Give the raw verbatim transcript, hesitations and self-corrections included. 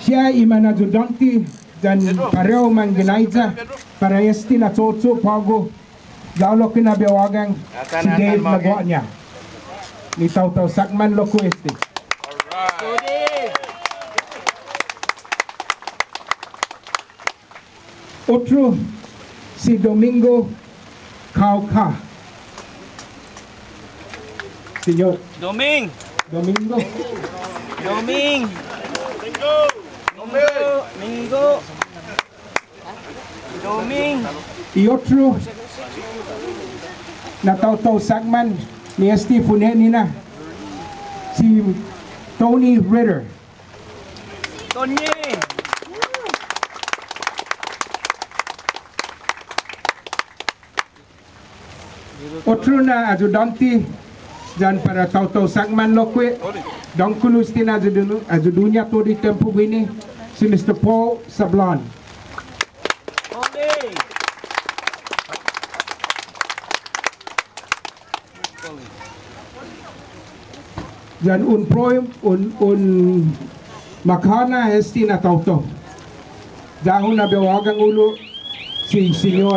Siha i manayudånte yan parehu mangginaiya para este na cho'cho' på'go. Ya-hu lokkue' na bai hu ågang si Dave Laguaña. Ni taotao Sakman lokkue' este. Otro, si Domingo Kauka. Siñot. Doming. Domingo. Doming. Mingo. Mingo. Doming. I otro na taotao Sakman ni este fune'nina, si Tony Ritter. Tony. Otro na ayudånte yan para taotao Sakman lokkue', dångkolo este na ayudu-, ayudu-ña todu i tiempo guini, si Mister Paul Sablan. Yan un prohom, un, un makahånao este na taotao. Ya-hu na bai hu ågang ulu' si Siñot